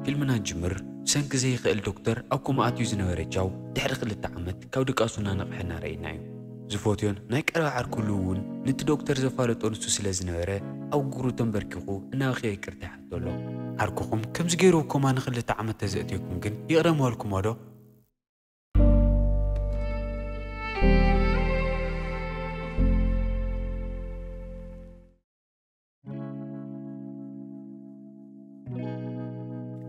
ፊልምና ጅምር። ብሰንኪ ዘይኽእል ዶክተር ኣብ ኮማ ኣትዩ ዝነበረ ቻው፣ ድሕሪ ክልተ ዓመት ካብ ድቃሱ እናነቕሐ እናረኣየና እዩ። ዝፎትዮን ናይ ቀረባ ዓርኩሉ እውን ነቲ ዶክተር ዘፋለጦ ንሱ ስለ ዝነበረ፣ ኣብ እግሩ ተንበርኪኹ እናበኸየ ይቅርታ ይሓቶ ኣሎ። ዓርኩኹም ከምዚ ገይሩ ኣብ ኮማ ንክልተ ዓመት ተዘእትየኩም ግን ይቕረ ምበልኩሞ ዶ?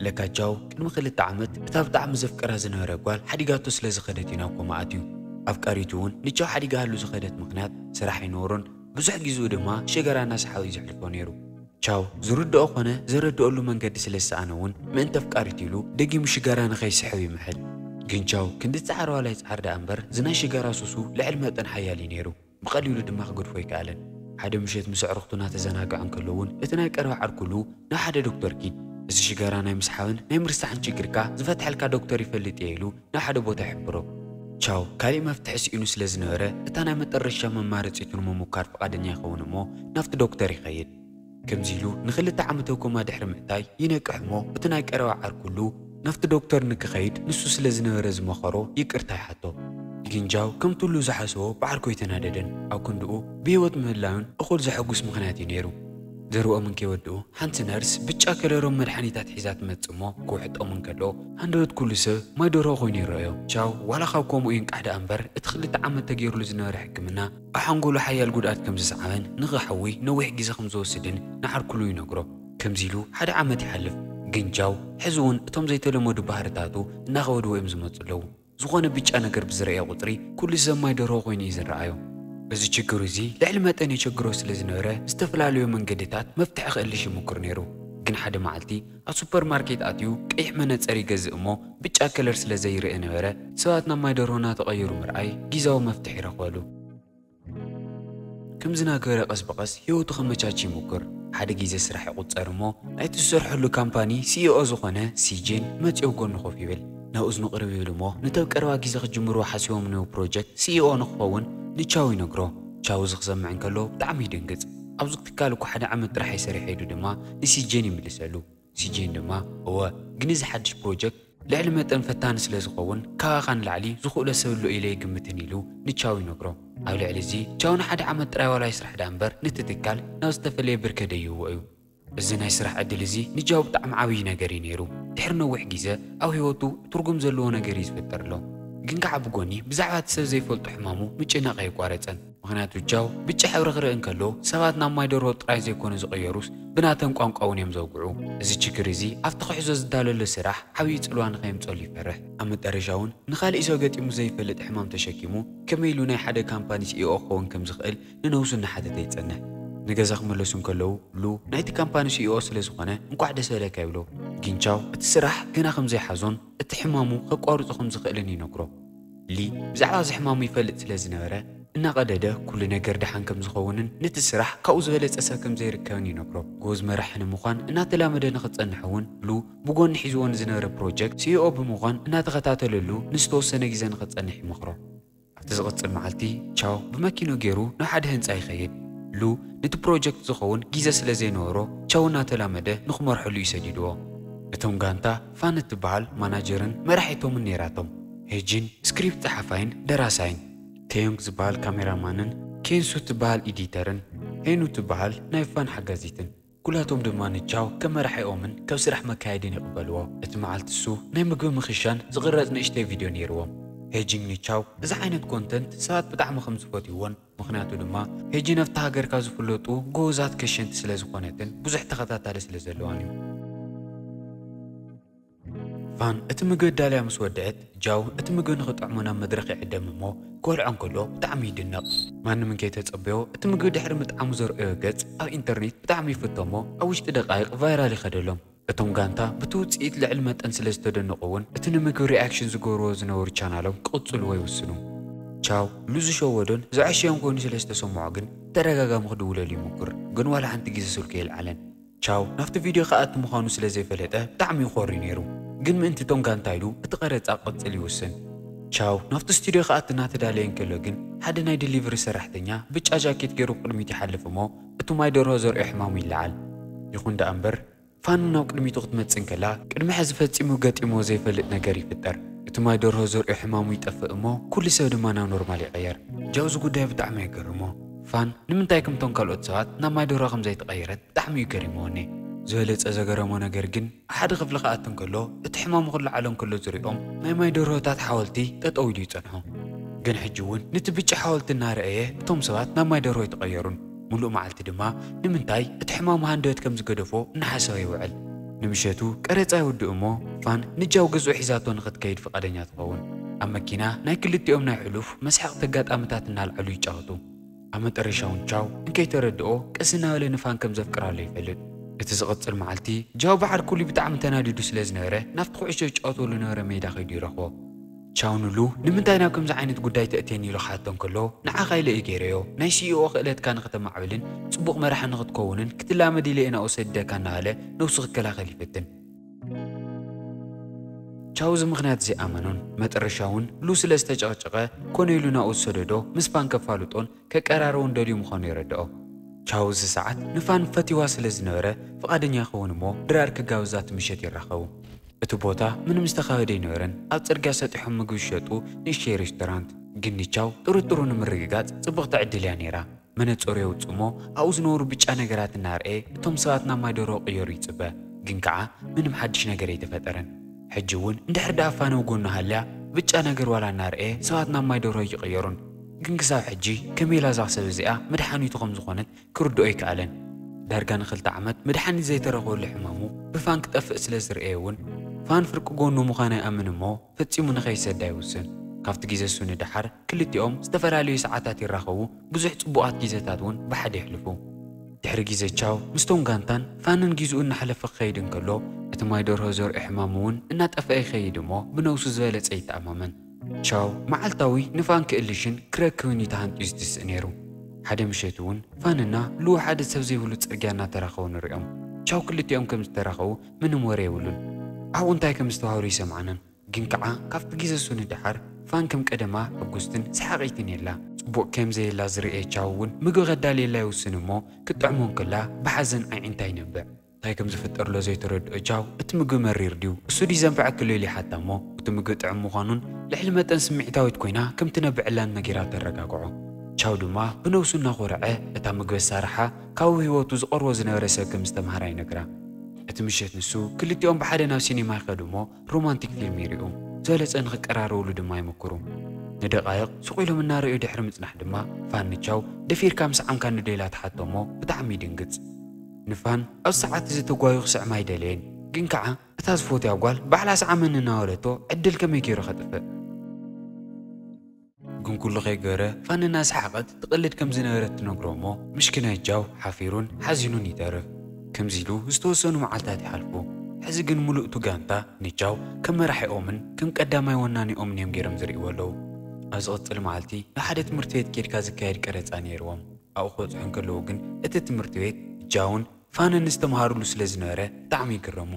ለካ ቻው ቅድሚ ክልተ ዓመት እታ ብጣዕሚ ዘፍቅራ ዝነበረ ጓል ሓዲጋቶ ስለ ዝኸደት እዩ ናብ ኮማ ኣትዩ። ኣፍቃሪቱ እውን ንቻው ሓዲጋሃሉ ዝኸደት ምኽንያት ስራሕ ኣይነበሮን። ብዙሕ ግዜኡ ድማ ሽገራ እናሰሓበ እዩ ዘሕልፎ ነይሩ። ቻው ዝርድኦ ኮነ ዘረድኦሉ መንገዲ ስለ ዝሰኣነ እውን ምእንቲ ኣፍቃሪቱ ኢሉ ደጊሙ ሽገራ ንኸይስሕብ ይምሕል። ግን ቻው ክንዲ ጻዕር ዋላ ይጽዓር ደኣ እምበር ዝናይ ሽገራ ሱሱ ልዕሊ መጠን ሓያል እዩ ነይሩ። ብቐሊሉ ድማ ክገድፎ ኣይከኣለን። ሓደ ምሸት ምስ ኣዕሩኽቱ እናተዘናግዐ እንከሎ እውን እቲ ናይ ቀረባ ዓርኩሉ ናብ ሓደ ዶክተር ኪድ፣ እዚ ሽጋራ ናይ ምስሓብን ናይ ምርሳዕን ችግርካ ዝፈትሐልካ ዶክተር ይፈልጥ እየ ኢሉ ናብ ሓደ ቦታ ይሕብሮ። ቻው ካሊእ መፍትሒ ስኢኑ ስለ ዝነበረ እታ ናይ መጠረሻ መማረፂቱ ንምሙካር ፍቓደኛ ይኸውን እሞ ናብቲ ዶክተር ይኸይድ። ከምዚ ኢሉ ንክልተ ዓመት ኣብ ኮማ ድሕሪ ምእታይ ይነቅሕ እሞ እቲ ናይ ቀረባ ዓርኩሉ ናብቲ ዶክተር ንክኸይድ ንሱ ስለ ዝነበረ ዝመኸሮ ይቅርታ ይሓቶ። ግን ቻው ከምቲ ኩሉ ዝሓሰቦ ብዓርኩ ኣይተናደደን። ኣብ ክንድኡ ብህይወት ምህላዩን እኹል ዘሐጉስ ምኽንያት እዩ ነይሩ። ዘርብኦም እንከይወድኡ ሓንቲ ነርስ ብጫ ከለሮም መድሓኒታት ሒዛ ትመጽእ እሞ ክውሕጦም እንከሎ ሃንደበት ኩሉ ሰብ ማይ ደርሆ ኮይኑ ይረኣዮ። ቻው ዋላ ካብ ከምኡ ይንቃሕ ደኣ እምበር እቲ ክልተ ዓመት ተገይሩሉ ዝነበረ ሕክምና ኣብ ሓንጎሉ ሓያል ጉድኣት ከም ዘስዓበን ንኽሓዊ ነዊሕ ግዜ ከም ዝወስድን ንዓርኩሉ ይነግሮ። ከምዚ ኢሉ ሓደ ዓመት ይሓልፍ። ግን ቻው ሕዚ እውን እቶም ዘይተለመዱ ባህርታቱ እናኸበድዎ እዮም ዝመፁ ኣለዉ። ዝኾነ ብጫ ነገር ብዝረእየ ቁፅሪ ኩሉ ሰብ ማይ ደርሆ ኮይኑ እዩ ዝረኣዮ። እዚ ችግሩ እዚ ልዕሊ መጠን የቸግሮ ስለ ዝነበረ ዝተፈላለዩ መንገድታት መፍትሒ ክእልሽ ይምኩር ነይሩ። ግን ሓደ መዓልቲ ኣብ ሱፐርማርኬት ኣትዩ ቀይሕ መነፀር ይገዝእ እሞ ብጫ ከለር ስለ ዘይርእ ነበረ ሰባት ናብ ማይ ደርሆ እናተቐየሩ ምርኣይ ግዜያዊ መፍትሒ ይረኽበሉ። ከምዚ እናገበረ ቀስ ብቐስ ህይወቱ ከመቻች ይምኩር። ሓደ ግዜ ስራሕ ይቑጸር እሞ ናይቲ ዝሰርሐሉ ካምፓኒ ሲኢኦ ዝኾነ ሲጄን መጺኦ ጎኑ ኮፍ ይብል። ናብ እዝኑ ቅርብ ይብል እሞ ነቲ ኣብ ቀረባ ግዜ ክጅምርዎ ሓሲቦም ንው ፕሮጀክት ሲኢኦ ንክኸውን ንቻው ይነግሮ። ቻው እዚ ክሰምዕ እንከሎ ብጣዕሚ ይድንግጽ። ኣብዚ ትካል እኮ ሓደ ዓመት ጥራሕ ይሰርሐ ኢሉ ድማ ንሲጄን ይምልሰሉ። ሲጄን ድማ እወ ግን እዚ ሓድሽ ፕሮጀክት ልዕሊ መጠን ፈታኒ ስለ ዝኸውን ካባኻ ንላዕሊ ዝኽእሎ ሰብ ኣሎ ኢለ ይግምትን ኢሉ ንቻው ይነግሮ። ኣብ ልዕሊ እዚ ቻው ንሓደ ዓመት ጥራይ ዋላ ይስራሕ ደኣ እምበር ነቲ ትካል ናብ ዝተፈለየ ብርከ ደይዎ እዩ። እዚ ናይ ስራሕ ዕድል እዚ ንቻው ብጣዕሚ ዓብዪ ነገር እዩ ነይሩ። ድሕሪ ነዊሕ ግዜ ኣብ ህይወቱ ትርጉም ዘለዎ ነገር እዩ ዝፍጠር ኣሎ። ግን ከዓ ብጎኒ ብዛዕባ እቲ ሰብ ዘይፈልጦ ሕማሙ ምጭናቕ ኣይቋረጸን። ምኽንያቱ ቻው ብጫ ሕብሪ ክርኢ እንከሎ ሰባት ናብ ማይ ደርሆ ጥራይ ዘይኮነ ዝቐየሩስ ብናተን ቋንቋ እውን እዮም ዘውግዑ። እዚ ችግር እዚ ኣብቲ ክሕዞ ዝዳለሎ ስራሕ ዓብዪ ጽልዋ ንኸየምጸሉ ይፈርሕ። ኣብ መጠረሻ እውን ንኻሊእ ሰው ገጢሙ ዘይፈልጥ ሕማም ተሸኪሙ ከመይ ኢሉ ናይ ሓደ ካምፓኒ ሲኢኦ ክኸውን ከም ዝኽእል ንነብሱ እናሓተተ ይጸንሕ። ንገዛ ክመለሱ እንከለዉ ሉ ናይቲ ካምፓኒ ሲኢኦ ስለ ዝኾነ እንቋዕ ደስ በለካ ይብሎ። ግን ቻው እቲ ስራሕ ገና ከም ዘይሓዞን እቲ ሕማሙ ከቋርጾ ከም ዝኽእልን ይነግሮ። ሊ ብዛዕባ እዚ ሕማሙ ይፈልጥ ስለ ዝነበረ እናቐደደ ኩሉ ነገር ደሓን ከም ዝኸውንን ነቲ ስራሕ ካብኡ ዝበለጸ ሰብ ከም ዘይርከብን ይነግሮ። ጎበዝ መራሒ ንምዃን እናተላመደ ንኽጸንሕ እውን ሉ ብጎኒ ሒዝዎ ንዝነበረ ፕሮጀክት ሲኢኦ ብምዃን እናተኸታተለሉ ንዝተወሰነ ግዜ ንኽጸንሕ ይመኽሮ። ኣብቲ ዝቕጽል መዓልቲ ቻው ብመኪንኡ ገይሩ ናብ ሓደ ህንጻ ይኸይድ። ሉ ነቲ ፕሮጀክት ዝኸውን ግዜ ስለ ዘይነበሮ ቻው እናተላመደ ንኽመርሐሉ እዩ ሰዲድዎ። እቶም ጋንታ ፋን እትበሃል ማናጀርን መራሒቶምን ነይራቶም። ሄጂን ስክሪፕት ጸሓፋይን ደራሳይን፣ ቴዮንግ ዝበሃል ካሜራማንን ኬንሱ እትበሃል ኢዲተርን ሄኑ እትበሃል ናይ ፋን ሓጋዚትን። ኩላቶም ድማ ንቻው ከም መራሒኦምን ካብ ስራሕ መካየድን ይቕበልዎ። እቲ መዓልቲ እሱ ናይ ምግቢ ምኽሻን ዝቕረጽ ንእሽተይ ቪድዮ ነይርዎም። ሄጂንግ ንቻው እዚ ዓይነት ኮንተንት ሰባት ብጣዕሚ ከም ዝፈትይዎን ምኽንያቱ ድማ ሄጂ ነፍቲ ሃገርካ ዝፍለጡ ጎበዛት ከሸንቲ ስለ ዝኾነትን ብዙሕ ተኸታታሊ ስለ ዘለዋን እዩ። ፋን እቲ ምግቢ ኣዳልያ ምስ ወድአት ጃው እቲ ምግቢ ንኽጥዕሞ ናብ መድረኽ ይዕደም እሞ ክበልዖ እንከሎ ብጣዕሚ ይድነቕ። ማንም እንከይተጸበዮ እቲ ምግቢ ድሕሪ ምጥዓሙ ዘርእዮ ገጽ ኣብ ኢንተርኔት ብጣዕሚ ይፍቶ እሞ ኣብ ውሽጢ ደቃይቕ ቫይራል ይኸደሎም። እቶም ጋንታ ብቲ ውጽኢት ልዕሊ መጠን ስለ ዝተደነቑ እውን እቲ ንምግቢ ሪኣክሽን ዝገብርዎ ዝነበሩ ቻናሎም ክቕጽልዎ ይውስኑ። ቻው ሉ ዝሸወዶን ዝዓሸዮን ኮይኑ ስለ ዝተሰምዖ ግን ተደጋጋሚ ክድውለሉ ይሙክር፣ ግን ዋላ ሓንቲ ግዜ ስልኩ የልዓለን። ቻው ናብቲ ቪድዮ ክኣቱ ምዃኑ ስለ ዘይፈለጠ ብጣዕሚ እዩ ኮርዩ ነይሩ። ግን ምእንቲ እቶም ጋንታ ኢሉ እቲ ቀረጻ ክቕጽል ይውስን። ቻው ናብቲ ስቱድዮ ክኣቱ እናተዳለየ እንከሎ ግን ሓደ ናይ ዲሊቨሪ ሰራሕተኛ ብጫ ጃኬት ገይሩ ብቕድሚት ይሓልፍ እሞ እቲ ማይ ደርሆ ዘርእዮ ሕማሙ ይለዓል። ይኹን ደኣ እምበር ፋን ናብ ቅድሚቱ ክትመጽእ እንከላ፣ ቅድሚ ሕዚ ፈጺሙ ገጢሞ ዘይፈልጥ ነገር ይፍጠር። እቲ ማይ ደርሆ ዘርእዮ ሕማሙ ይጠፍእ እሞ፣ ኩሉ ሰብ ድማ ናብ ኖርማል ይቐየር። ጃው እዚ ጉዳይ ብጣዕሚ የገርሞ። ፋን ንምንታይ ከምቶም ካልኦት ሰባት ናብ ማይ ደርሆ ከም ዘይተቐየረት ብጣዕሚ እዩ ገሪምዎ ነይሩ። ዝበለጸ ዘገረሞ ነገር ግን፣ ኣብ ሓደ ክፍሊ ክኣቱ እንከሎ፣ እቲ ሕማሙ ክለዓሎ እንከሎ ዝሪኦም ናይ ማይ ደርሆታት ሓወልቲ ጠጠው ኢሉ ይጸንሖ። ግን ሕጂ እውን ነቲ ብጫ ሓወልቲ እናረኣየ፣ እቶም ሰባት ናብ ማይ ደርሆ ኣይተቐየሩን። ሙሉእ መዓልቲ ድማ ንምንታይ እቲ ሕማሙ ሃንደበት ከም ዝገደፎ እናሓሰበ ይውዕል። ንምሸቱ ቀረጻ ይውድእ እሞ፣ ፋን ንጃው ገዝኡ ሒዛቶ ንኽትከይድ ፍቓደኛ ትኸውን። ኣብ መኪና ናይ ክልቲኦም ናይ ሕሉፍ መስሓቕቲ ኣጋጣምታት እናልዓሉ ይጫወቱ። ኣብ መጠረሻ እውን ቻው እንከይተረድኦ ቀስ እናበለ ንፋን ከም ዘፍቅራሉ ይፈልጥ። እቲ ዝቕጽል መዓልቲ ጃው ብዓርኩሉ ብጣዕሚ ተናዲዱ ስለ ዝነበረ ናብቲ ኩዕሾ ይጫወተሉ ነበረ ሜዳ ከይዱ ይረኽቦ። ቻው ንሉ ንምንታይ ናብ ከምዚ ዓይነት ጉዳይ ተእትየኒ ኢሉ ክሓቶ እንከሎ ንዓኻ ኢለ እዩ ገይረዮ። ናይ ሲኢኦ ክእለትካ ንኽተማዕብልን ጽቡቕ መራሒ ንኽትከውንን ክትላመድ ኢለ እየ ናብኡ ሰዲደካ እናበለ ነብሱ ክከላኸል ይፍትን። ቻው እዚ ምኽንያት ዘይኣመኖን መጠረሻ እውን ሉ ስለ ዝተጨቕጨቐ ኮነ ኢሉ ናብኡ ዝሰደዶ ምስ ፋን ከፋልጦን ከቀራረቦን ደልዩ ምዃኑ የረድኦ። ቻው እዚ ሰዓት ንፋን ፈቲዋ ስለ ዝነበረ ፍቓደኛ ይኸውን እሞ ድራር ክጋብዛ እቲ ምሸት ይራኸቡ። እቲ ቦታ ምንም ዝተኻየደ ኣይነበረን። ኣብ ጽርግያ ሰጢሖም ምግቢ ዝሸጡ ንእሽተይ ሬስቶራንት። ግን ንቻው ጥርጥሩ ንምርግጋጽ ጽብቕቲ ዕድል እያ ነይራ። መነጸሩ የውጽእ እሞ ኣብኡ ዝነበሩ ብጫ ነገራት እናርኣየ እቶም ሰባት ናብ ማይ ደርሆ ክቕየሩ ይጽበ። ግን ከኣ ምንም ሓድሽ ነገር ኣይተፈጠረን። ሕጂ እውን እንድሕር ደኣ ፋን ኣብ ጎኑ ሃልያ ብጫ ነገር ዋላ እናርኣየ ሰባት ናብ ማይ ደርሆ ኣይቅየሩን። ግን ክሳብ ሕጂ ከመይ ኢላ እዛ ሰብ እዚኣ መድሓኒቱ ከም ዝኾነት ክርድኦ ኣይከኣለን። ዳርጋ ንኽልተ ዓመት መድሓኒት ዘይተረኽበሉ ሕማሙ ብፋን ክጠፍእ ስለ ዝርኣየ እውን ፋን ፍርቂ ጎኑ ምዃና ይኣምን እሞ ፈጺሙ ንኸይሰዳ ይውስን። ካብቲ ግዜ እሱ ንደሓር ክልቲኦም ዝተፈላለዩ ሰዓታት ይራኸቡ፣ ብዙሕ ጽቡቓት ግዜታት እውን ብሓደ የሕልፉ። ድሕሪ ግዜ ቻው ምስቶም ጋንታን ፋንን ጊዝኡ እናሓለፈ ክኸይድ እንከሎ እቲ ማይ ደርሆ ዘርእዮ ሕማሙ እውን እናጠፍአ ይኸይድ እሞ ብነብሱ ዝበለጸ ይተኣማመን። ቻው መዓልታዊ ንፋን ክእልሽን ክረክብን እዩ ተሃንጥዩ ዝትስእ ነይሩ። ሓደ ምሸት እውን ፋንና ሉው ሓደ ሰብ ዘይብሉ ጽርግያ እናተራኸቡ ንሪኦም። ቻው ክልቲኦም ከም ዝተራኸቡ ምንም ወረ የብሉን። ኣብኡ እንታይ ከም ዝተባህሉ ይሰምዓንን። ግን ከዓ ካብቲ ግዜ እሱ ንደሓር ፋን ከም ቀደማ ሕጉስትን ሰሓቒትን የላ። ጽቡቕ ከም ዘየላ ዝርኤ ቻው እውን ምግቢ ከዳልየላ ይውስን እሞ ክትጥዕሞ እንከላ ብሓዘን ኣዒንታ ይነብዕ። እንታይ ከም ዝፍጠር ሎ ዘይተረድኦ ቻው እቲ ምግቢ መሪር ድዩ እሱ ድዩ ዘንብዐኪ ሎ ኢሉ ይሓታ እሞ እቲ ምግቢ ጥዑም ምዃኑን ልዕሊ መጠን ስምዒታዊት ኮይና ከም ትነብዕላን ነጊራ ተረጋግዖ። ቻው ድማ ብነብሱ እናኾርዐ እታ ምግቢ ኣሳርሓ ካብኡ ህይወቱ ዝቐርቦ ዝነበረ ሰብ ከም ዝተምሃራ ይነግራ። እቲ ምሸት ንሱ ክልቲኦም ብሓደ ናብ ሲኔማ ይኸዱ እሞ ሮማንቲክ ፊልም ይሪኡ። ዝበለጸ ንኽቀራረብሉ ድማ ይምክሩ። ንደቓይቕ ስቕ ኢሎም እናረኣዩ ድሕሪ ምጽናሕ ድማ ፋን ንቻው ደፊርካ ምስዓምካ ንዶ ኢላ ትሓቶ እሞ ብጣዕሚ ይድንግጽ። ንፋን ኣብዚ ሰዓት እዚ ተጓዩ ክስዕማ ኣይደለየን። ግን ከዓ እታ ዝፈትያ ጓል ባዕላ ስዓመኒ እናበለቶ ዕድል ከመይ ገይሩ ከጥፍእ? ግን ኩሉ ከይገረ ፋን እናሰሓቐት ትቕልድ ከም ዝነበረት ትነግሮ እሞ ምሽክናይ ቻው ሓፊሩን ሓዚኑን ይተርፍ። ከምዚ ኢሉ ዝተወሰኑ መዓልታት ይሓልፉ። ሕዚ ግን ምሉእ እቲ ጋንታ ንቻው ከም መራሒኦምን ከም ቀዳማይ ወናኒኦምን እዮም ገይሮም ዝርእይዎ ኣለዉ። ኣብ ዝቕጽል መዓልቲ ናብ ሓደ ትምህርቲ ቤት ኬድካ ዝካየድ ቀረጻ ነይርዎም። ኣብኡ ክበጽሑ እንከለዉ ግን እቲ ትምህርቲ ቤት ቻውን ፋንን ዝተምሃሩሉ ስለ ዝነበረ ብጣዕሚ ይግረሙ።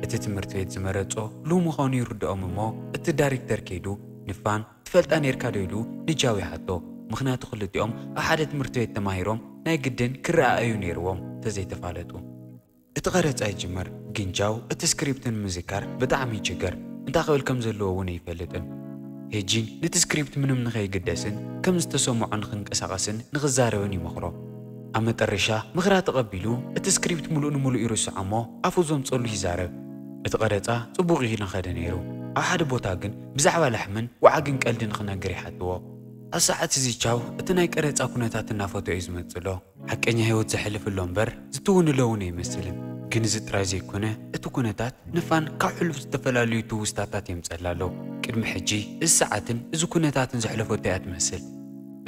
እቲ ትምህርቲ ቤት ዝመረጾ ሉ ምዃኑ ይርድኦም እሞ እቲ ዳይሬክተር ከይዱ ንፋን ትፈልጣ ኔርካ ዶ ኢሉ ንቻው ይሓቶ። ምኽንያቱ ክልቲኦም ኣብ ሓደ ትምህርቲ ቤት ተማሂሮም ናይ ግድን ክረኣኣዩ ነይርዎም ተዘይተፋለጡ። እቲ ቀረጻ ይጅመር፣ ግን ቻው እቲ ስክሪፕት ንምዝካር ብጣዕሚ ይችገር። እንታይ ክብል ከም ዘለዎ እውን ኣይፈልጥን። ሄጂን ነቲ ስክሪፕት ምንም ንኸይግደስን ከም ዝተሰምዖ ንኽንቀሳቐስን ንኽዛረብን ይመኽሮ። ኣብ መጠረሻ ምኽራ ተቐቢሉ እቲ ስክሪፕት ምሉእ ንምሉእ ይርስዖ እሞ ኣፉ ዘምጸሉ ይዛረብ። እቲ ቀረጻ ጽቡቕ እዩ እናኸደ ነይሩ። ኣብ ሓደ ቦታ ግን ብዛዕባ ላሕምን ወዓግን ቀልዲ ንኽነግር ይሓትዎ። ኣብ ሰዓት እዚ ቻው እቲ ናይ ቀረጻ ኩነታት እናፈቶ እዩ ዝመጽእ ኣሎ። ሓቀኛ ህይወት ዘሕልፍ ኣሎ እምበር ዝትውንሎ እውን ኣይመስልን። ግን እዚ ጥራይ ዘይኮነ እቲ ኩነታት ንፋን ካብ ሕሉፍ ዝተፈላለዩ ትውስታታት የምጸላ ኣሎ። ቅድሚ ሕጂ እዚ ሰዓትን እዚ ኩነታትን ዘሕለፈቶ እያ ትመስል።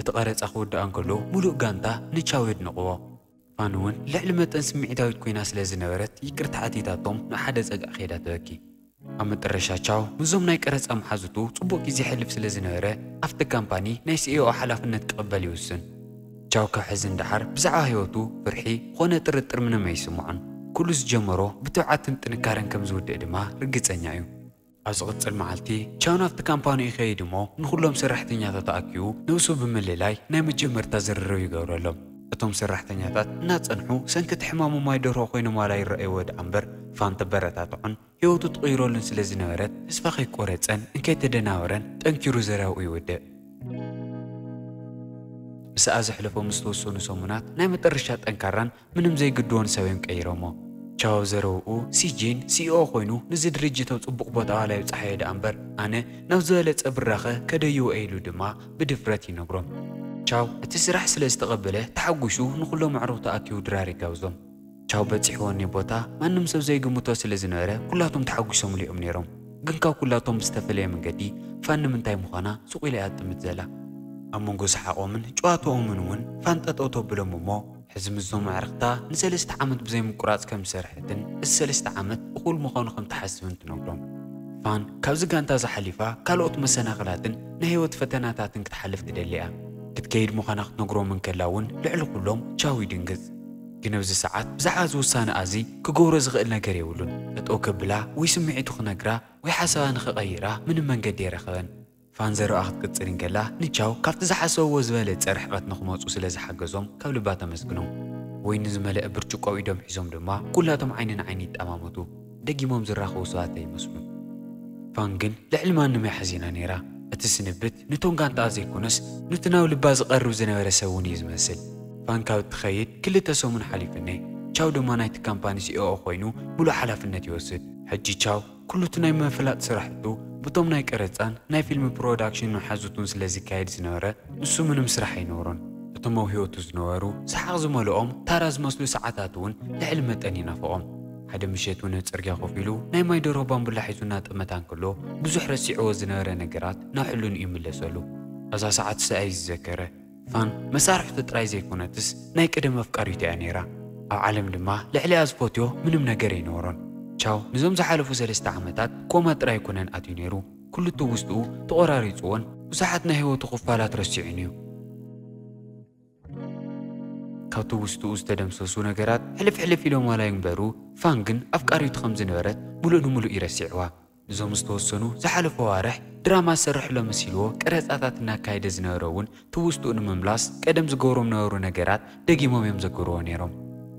እቲ ቀረጻ ክውዳእ እንከሎ ምሉእ ጋንታ ንቻው የድንቕዎ። ፋን እውን ልዕሊ መጠን ስምዒታዊት ኮይና ስለ ዝነበረት ይቅርታ ሓቲታቶም ናብ ሓደ ጸግዒ ከይዳ ትበኪ። ኣብ መጠረሻ ቻው ምስዞም ናይ ቀረጻ መሓዙቱ ጽቡቕ ግዜ የሕልፍ ስለ ዝነበረ ኣብቲ ካምፓኒ ናይ ሲኢኦ ሓላፍነት ክቕበል ይውስን። ቻው ካብ ሕዚ ንደሓር ብዛዕባ ህይወቱ ፍርሒ ኾነ ጥርጥር ምንም ኣይስምዖን። ኩሉ ዝጀመሮ ብትብዓትን ጥንካረን ከም ዝውድእ ድማ ርግጸኛ እዩ። ኣብ ዝቕጽል መዓልቲ ቻው ናብቲ ካምፓኒ ይኸይድ እሞ ንኹሎም ሰራሕተኛታት ኣኪቡ ነብሱ ብምልላይ ናይ መጀመርታ ዝርርብ ይገብረሎም። እቶም ሰራሕተኛታት እናጸንሑ ሰንከቲ ሕማሙ ማይ ደርሆ ኮይኖም ዋላ ይረኣይዎ ደኣ እምበር፣ ፋን ተበረታትዖን ህይወቱ ትቕይረሉን ስለ ዝነበረት፣ ተስፋ ከይቆረጸን እንከይተደናወረን ጠንኪሩ ዘረባኡ ይወድእ። ምስኣ ዘሕለፎም ዝተወሰኑ ሰሙናት ናይ መጠረሻ ጠንካራን ምንም ዘይግድዎን ሰብ እዮም ቀይሮሞ። ቻው ኣብ ዘረባኡ፣ ሲጂን ሲኢኦ ኮይኑ፣ ንዚ ድርጅት ኣብ ጽቡቕ ቦታ ዋላ ይብጽሓዮ ደኣ እምበር፣ ኣነ ናብ ዝበለጸ ብራኸ ከደይዎ እየ ኢሉ ድማ ብድፍረት ይነግሮም። ቻው እቲ ስራሕ ስለ ዝተቐበለ ተሓጒሱ ንኹሎም ኣዕሩኽቱ ኣኪቡ ድራር ይጋብዞም። ቻው በጺሕዎ እኒ ቦታ ማንም ሰብ ዘይግምቶ ስለ ዝነበረ፣ ኩላቶም ተሓጒሶምሉ እዮም ነይሮም። ግን ካብ ኩላቶም ብዝተፈለየ መንገዲ፣ ፋን ንምንታይ ምዃና ሱቕ ኢላ እያ ትጥምት ዘላ። ኣብ መንጎ ሰሓቖምን ጨዋታኦምን እውን ፋን ጠጠው ተብሎም እሞ፣ ሕዚ ምስዞም ኣዕርኽታ ንሰለስተ ዓመት ብዘይምቁራጽ ከም ዝሰርሐትን፣ እዚ ሰለስተ ዓመት እኹል ምዃኑ ከም ትሓስብን ትነግሮም። ፋን ካብዚ ጋንታ ዝሓሊፋ ካልኦት መሰናኽላትን ናይ ህይወት ፈተናታትን ክትሓልፍ ትደሊ እያ። ክትከይድ ምዃና ክትነግሮም እንከላ እውን ልዕሊ ኩሎም ቻው ይድንግጽ። ግን ኣብዚ ሰዓት ብዛዕባ እዚ ውሳነ ኣዚ ክገብሮ ዝኽእል ነገር የብሉን። ጠጠው ከብላ ወይ ስምዒቱ ክነግራ ወይ ሓሳባ ንኽቐይራ ምንም መንገዲ የረኸበን። ፋን ዘረባኣ ክትቅጽል እንከላ፣ ንቻው ካብቲ ዝሓሰብዎ ዝበለጸ ርሕቐት ንኽመጹ ስለ ዝሓገዞም ካብ ልባ ተመስግኖም። ወይኒ ዝመልአ ብርጭቆ ኣብ ኢዶም ሒዞም ድማ ኩላቶም ዓይኒ ንዓይኒ ይጠማመቱ። ደጊሞም ዝራኸቡ ሰባት ኣይመስሉን። ፋን ግን ልዕሊ ማንም እያ ሓዚና ነይራ። እቲ ስንብት ንቶም ጋንታኣ ዘይኮነስ፣ ኑቲ ናብ ልባ ዝቐርብ ዝነበረ ሰብ እውን እዩ ዝመስል። ፋን ካብ እትኸይድ ክልተ ሰሙን ሓሊፍኒ። ቻው ድማ ናይቲ ካምፓኒ ሲኢኦ ኮይኑ፣ ሙሉእ ሓላፍነት ይወስድ። ሕጂ ቻው ኩሉ እቲ ናይ ምፍላጥ ስራሕቱ ብቶም ናይ ቀረጻን ናይ ፊልም ፕሮዳክሽን መሓዙቱን ስለ ዝካየድ ዝነበረ፣ ንሱ ምንም ስራሕ ኣይነበሮን። እቶም ኣብ ህይወቱ ዝነበሩ ሰሓቕ ዝመልኦም ታራ ዝመስሉ ሰዓታት እውን ልዕሊ መጠን ይናፍቖም። ሓደ ምሸት እውን ኣብ ጽርግያ ኮፍ ኢሉ ናይ ማይ ደርሆ ባምቡላ ሒዙ እናጠመታ እንከሎ፣ ብዙሕ ረሲዕዎ ዝነበረ ነገራት ናብ ሕልንኡ ይምለሰሉ። እዛ ሰዓት ሰኣይ ዝዘከረ ፋን መሳርሕቱ ጥራይ ዘይኮነትስ ናይ ቀደም ኣፍቃሪቱ እያ ነይራ። ኣብ ዓለም ድማ ልዕሊኣ ዝፈትዮ ምንም ነገር ኣይነበሮን። ቻው ንዞም ዝሓለፉ ሰለስተ ዓመታት ኮማ ጥራይ ኣይኮነን ኣትዩ ነይሩ። ኩሉ ትውስትኡ ተቖራሪጽዎን ብዙሓት ናይ ህይወቱ ክፋላት ረሲዑን እዩ። ካብ ትውስትኡ ዝተደምሰሱ ነገራት ሕልፍ ሕልፍ ኢሎም ዋላ ይንበሩ፣ ፋን ግን ኣፍቃሪቱ ከም ዝነበረት ሙሉእ ንሙሉእ ይረሲዕዋ። እዞም ዝተወሰኑ ዝሓለፉ ኣዋርሕ ድራማ ዝሰርሕሎ መሲልዎ ቀረጻታት እናካየደ ዝነበረ እውን ትውስትኡ ንምምላስ ቀደም ዝገብሮም ነበሩ ነገራት ደጊሞም እዮም ዘገብርዎ ነይሮም።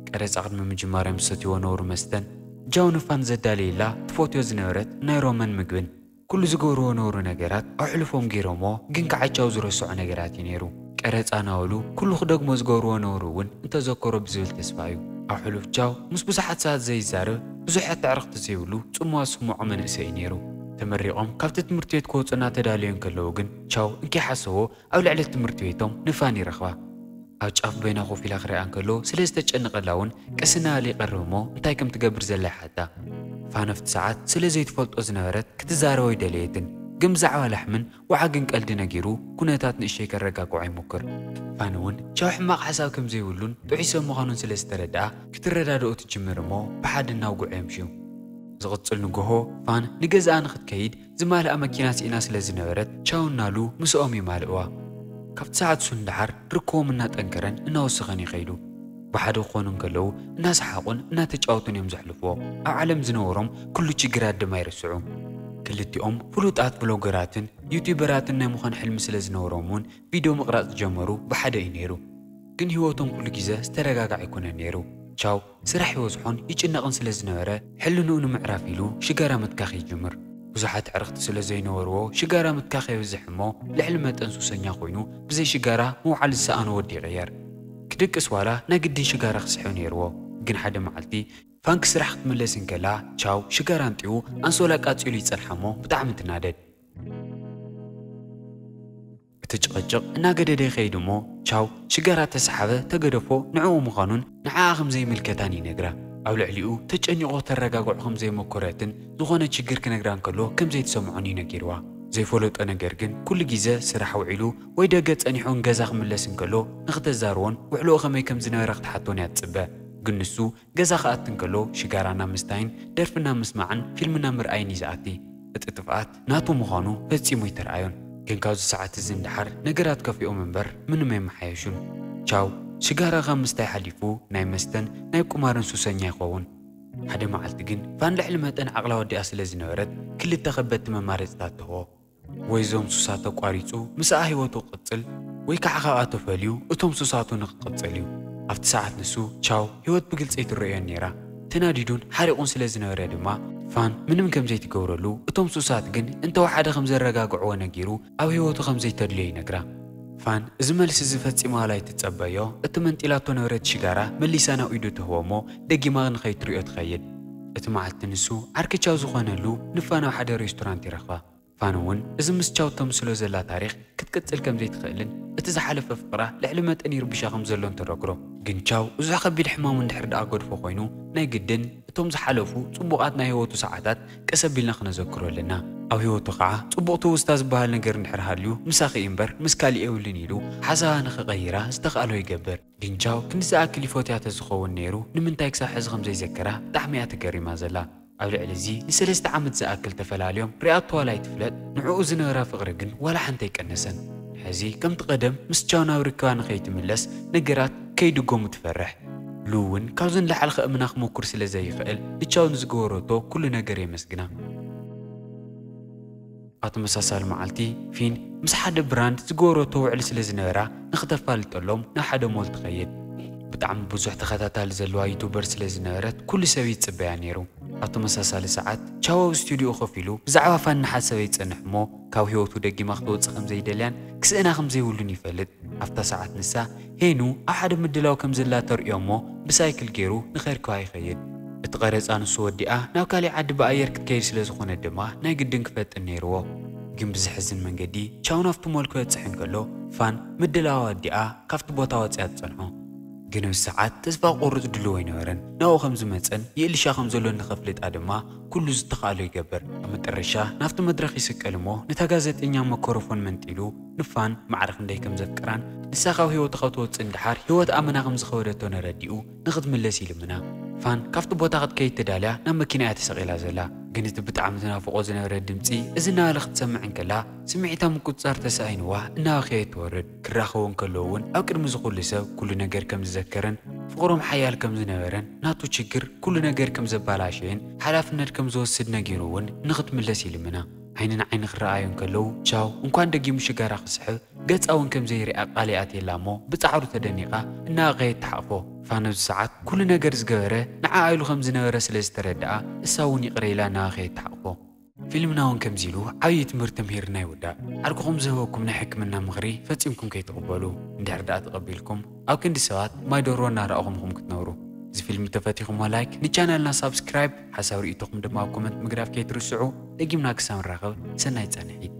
ቀረጻ ቅድሚ ምጅማሮም ዝሰትይዎ ነበሩ መስተን ጃው ንፋን ዘዳለየላ ትፈትዮ ዝነበረት ናይ ሮመን ምግብን ኩሉ ዝገብርዎ ነበሩ ነገራት ኣሕልፎም ገይሮምዎ፣ ግን ከዓ ቻው ዝረስዖ ነገራት እዩ ነይሩ። ቀረጻ ናበሉ ኩሉ ክደግሞ ዝገብርዎ ነበሩ እውን እንተዘከሮ ብዝብል ተስፋ እዩ። ኣብ ሕሉፍ ቻው ምስ ብዙሓት ሰባት ዘይዛረብ፣ ብዙሕ ኣተዕርኽቲ ዘይብሉ ጽምዋ ዝስምዖ መንእሰይ እዩ ነይሩ። ተመሪቖም ካብቲ ትምህርቲ ቤት ክወጹ እናተዳለዩ እንከለዉ ግን ቻው እንከይሓሰቦ ኣብ ልዕሊ ትምህርቲ ቤቶም ንፋን ይረኽባ። ኣብ ጫፍ በይና ኮፍ ኢላ ክሪኣ እንከሎ ስለ ዝተጨነቐላ እውን ቀስ እናበለ ይቐርብ እሞ እንታይ ከም ትገብር ዘላ ይሓታ። ፋን ኣብቲ ሰዓት ስለ ዘይትፈልጦ ዝነበረት ክትዛረቦ ኣይደለየትን፣ ግን ብዛዕባ ላሕምን ወዓግን ቀልዲ ነጊሩ ኩነታት ንእሽተይ ከረጋግዖ ይሞክር። ፋን እውን ቻው ሕማቕ ሓሳብ ከም ዘይብሉን ጥዑይ ሰብ ምዃኑን ስለ ዝተረድኣ ክትረዳድኦ ትጅምር እሞ ብሓደ እናውግዑ የምሽዩ። ዝቕጽል ንግሆ ፋን ንገዛኣ ንኽትከይድ ዝማልኣ መኪና ስኢና ስለ ዝነበረት ቻው እናሉ ምስኦም ይማልእዋ። ካብቲ ሰዓት እሱ ንደሓር ርክቦም እናጠንከረን እናወሰኸን ይኸይዱ። ብሓደ ክኾኑ እንከለዉ እናሰሓቑን እናተጫወቱን እዮም ዘሕልፍዎ። ኣብ ዓለም ዝነበሮም ኩሉ ችግራት ድማ ይርስዑ። ክልቲኦም ፍሉጣት ቭሎገራትን ዩቲዩበራትን ናይ ምዃን ሕልሚ ስለ ዝነበሮም እውን ቪድዮ ምቕራጽ ዝጀመሩ ብሓደ እዩ ነይሩ። ግን ህይወቶም ኩሉ ግዜ ዝተረጋግዐ ኣይኮነን ነይሩ። ቻው ስራሕ ይበዝሖን ይጭነቕን ስለ ዝነበረ ሕልንኡ ንምዕራፍ ኢሉ ሽጋራ ምትካኽ ይጅምር። ብዙሓት ኣዕርኽቲ ስለ ዘይነበርዎ ሽጋራ ምትካኽ የብዝሕ እሞ ልዕሊ መጠን ሱሰኛ ኮይኑ ብዘይ ሽጋራ ምውዓል ዝሰኣኖ ወዲ ይቕየር። ክድቅስ ዋላ ናይ ግድን ሽጋራ ክስሕብ ነይርዎ። ግን ሓደ መዓልቲ ፋን ክስራሕ ክትምለስ እንከላ ቻው ሽጋራ ኣንጢኡ ኣንሶላ ኣቃጺሉ ይጸንሓ እሞ ብጣዕሚ ትናደድ። እቲ ጭቕጭቕ እናገደደ ይኸይድ እሞ ቻው ሽጋራ ተሰሓበ ተገደፎ ንዕኡ ምዃኑን ንዓኣ ከም ዘይምልከታን ይነግራ። ኣብ ልዕሊኡ ተጨኒቑ ከተረጋግዖ ከም ዘይመኮረትን ዝኾነ ችግር ክነግራ እንከሎ ከም ዘይትሰምዖን እዩ ነጊርዋ። ዘይፈለጦ ነገር ግን ኩሉ ግዜ ስራሕ ውዒሉ ወይ ደገ ጸኒሑን ገዛ ክምለስ እንከሎ ንኽተዛርቦን ውዕልኡ ከመይ ከም ዝነበረ ክትሓቶን እያ ትጽበ። ግን ንሱ ገዛ ክኣቲ እንከሎ ሽጋራ ናብ ምስታይን ደርፊ ናብ ምስማዕን ፊልም ናብ ምርኣይን እዩ ዝኣቲ። እቲ ጥፍኣት ናቱ ምዃኑ ፈጺሙ ኣይተረኣዮን። ግን ካብዚ ሰዓት እዚ ንደሓር ነገራት ከፊኦም እምበር ምንም ኣይመሓየሹን። ቻው ሽጋራ ካብ ምስታይ ሓሊፉ ናይ መስተን ናይ ቁማርን ሱሰኛ ይኸውን። ሓደ መዓልቲ ግን ፋን ልዕሊ መጠን ዓቕላ ወዲኣ ስለ ዝነበረት ክልተ ከበድቲ መማረፅታት ትህቦ። ወይ እዞም ሱሳት ኣቋሪፁ ምስኣ ህይወቱ ክቕፅል ወይ ከዓ ካብኣ ተፈልዩ እቶም ሱሳቱ ንክቕፅል እዩ። ኣብቲ ሰዓት ንሱ ቻው ህይወት ብግልጺ ኣይትረእዮን ነይራ። ተናዲዱን ሓሪቑን ስለ ዝነበረ ድማ ፋን ምንም ከም ዘይትገብረሉ፣ እቶም ሱሳት ግን እንተወሓደ ከም ዘረጋግዕዎ ነጊሩ ኣብ ህይወቱ ከም ዘይተድልዮ ይነግራ። ፋን እዚ መልሲ እዚ ፈጺማ ኣይትጸበዮ። እቲ መንጢላቶ ነበረት ሽጋራ መሊሳ ናብ ኢዱ ትህቦ እሞ ደጊማ ንኸይትሪኦ ትኸይድ። እቲ መዓልቲ ንሱ ዓርኪ ቻው ዝኾነሉ ንፋን ኣብ ሓደ ሬስቶራንት ይረኽባ። ፋን እውን እዚ ምስ ቻው ተምስሎ ዘላ ታሪኽ ክትቅጽል ከም ዘይትኽእልን እቲ ዝሓለፈ ፍቕራ ልዕሊ መጠን ይርብሻ ከም ዘሎን ተረግሮ። ግን ቻው ብዙሕ ከቢድ ሕማሙ እንድሕር ደኣ ገድፎ ኮይኑ ናይ ግድን እቶም ዝሓለፉ ጽቡቓት ናይ ህይወቱ ሰዓታት ቀስ ኣቢልና ክነዘክሮ ኣለና። ኣብ ህይወቱ ኸዓ ጽቡቕ ትውስታ ዝበሃል ነገር እንድሕር ሃልዩ ምሳኺ እምበር ምስ ካሊእ የብሉን ኢሉ ሓሳባ ንኽቐይራ ዝተኽኣሎ ይገብር። ግን ቻው ክንዲ ዝኣክል ይፈትያ ተዝኸውን ነይሩ ንምንታይ ክሳብ ሕዚ ከም ዘይዘከራ ብጣዕሚ እያ ተገሪማ ዘላ። ኣብ ልዕሊ እዚ ንሰለስተ ዓመት ዝኣክል ተፈላልዮም ሪኣቶ ዋላ ኣይትፍለጥ፣ ንዕኡ ዝነበራ ፍቕሪ ግን ዋላ ሓንቲ ኣይቀነሰን። ሕዚ ከምቲ ቀደም ምስ ቻው ናብ ርክባ ንኸይትምለስ ነገራት ከይድገሙ ትፈርሕ። ሉ እውን ካብዚ ንላዕሊ ከእምና ክሞክር ስለ ዘይኽእል ንቻው ንዝገበረቶ ኩሉ ነገር የመስግና። ኣብ ተመሳሳሊ መዓልቲ ፊን ምስ ሓደ ብራንድ ዝገበረቶ ውዕል ስለ ዝነበራ ንኽተፋልጠሎም ናብ ሓደ ሞል ትኸይድ። ብጣዕሚ ብዙሕ ተኸታታሊ ዘለዋ ዩቱበር ስለ ዝነበረት ኩሉ ሰብ ይጽበያ ነይሩ። ኣብ ተመሳሳሊ ሰዓት ቻው ኣብ ስቱዲዮ ኮፍ ኢሉ ብዛዕባ ፋን እናሓሰበ ይጸንሕ እሞ ካብ ህይወቱ ደጊማ ክትወጽእ ከም ዘይደልያን ክስእና ከም ዘይብሉን ይፈልጥ። ኣብታ ሰዓት ንሳ ሄኑ ኣብ ሓደ ምድላው ከም ዘላ ተርእዮ እሞ ብሳይክል ገይሩ ንኸርክባ ይኸይድ። እቲ ቀረጻ ንሱ ወዲኣ ናብ ካሊእ ዓዲ ብኣየር ክትከይድ ስለ ዝኾነት ድማ ናይ ግድን ክፈጥን ነይርዎ። ግን ብዘሕዝን መንገዲ ቻው ናብቲ ሞል ክበጽሕ እንከሎ ፋን ምድላዋ ወዲኣ ካብቲ ቦታ ወጺኣ ትጸንሖ። ግን ኣብዚ ሰዓት ተስፋ ክቆርጽ ድሉው ኣይነበረን። ናብኡ ከም ዝመጸን ይእልሻ ከም ዘሎን ንኸፍልጣ ድማ ኩሉ ዝተኻእሎ ይገብር። ኣብ መጠረሻ ናብቲ መድረኽ ይስቀል እሞ ነታ ጋዜጠኛ መኮረፎን መንጢሉ ንፋን ማዕረ ክንደይ ከም ዘፍቅራን ንሳ ካብ ህይወቱ ካብ ትወጽእ እንድሓር ህይወት ኣመና ከም ዝኸበደቶ ነረዲኡ ንኽትምለስ ይልምና። ፋን ካብቲ ቦታ ክትከይድ ተዳልያ ናብ መኪና እያ ተሰቒላ ዘላ። ግን እቲ ብጣዕሚ ትናፍቆ ዝነበረ ድምጺ እዚ እናበለ ክትሰምዕ እንከላ ስምዒታ ምቁጽጻር ተሳኢንዋ እናበኸየት ትወርድ። ክራኸቡ እንከለዉ እውን ኣብ ቅድሚ ዝኹሉ ሰብ ኩሉ ነገር ከም ዝዘከረን ፍቕሮም ሓያል ከም ዝነበረን ናቱ ችግር ኩሉ ነገር ከም ዘባላሸየን ሓላፍነት ከም ዝወስድ ነጊሩ እውን ንኽትምለስ ይልምና። ዓይኒ ንዓይኒ ክረኣዩ እንከለዉ ቻው እንኳን ደጊሙ ሽጋራ ክስሕብ ገጻ እውን ከም ዘይርኣ ቃል ይኣትየላ እሞ ብጻዕሩ ተደኒቓ እናበኸየት ትሓቕፎ። ፋን ኣብዚ ሰዓት ኩሉ ነገር ዝገበረ ንዓኣ ኢሉ ከም ዝነበረ ስለ ዝተረድኣ እሳ እውን ይቕረ ኢላ እናበኸየት ትሓቕፎ። ፊልምና እውን ከምዚ ኢሉ ዓብዪ ትምህርቲ ተምሂርና ይውዳእ። ዓርክኹም ዝህበኩም ናይ ሕክምና ምኽሪ ፈጺምኩም ከይትቕበሉ። እንድሕር ደኣ ተቐቢልኩም ኣብ ክንዲ ሰባት ማይ ደርሆ እናረኣኹም ኢኹም ክትነብሩ። እዚ ፊልም ተፈቲኹሞ ላይክ፣ ንቻነልና ሳብስክራይብ፣ ሓሳብ ርእይቶኹም ድማ ኣብ ኮመንት ምግዳፍ ከይትርስዑ። ደጊምና ክሳብ ንራኸብ ሰናይ ጻንሒት።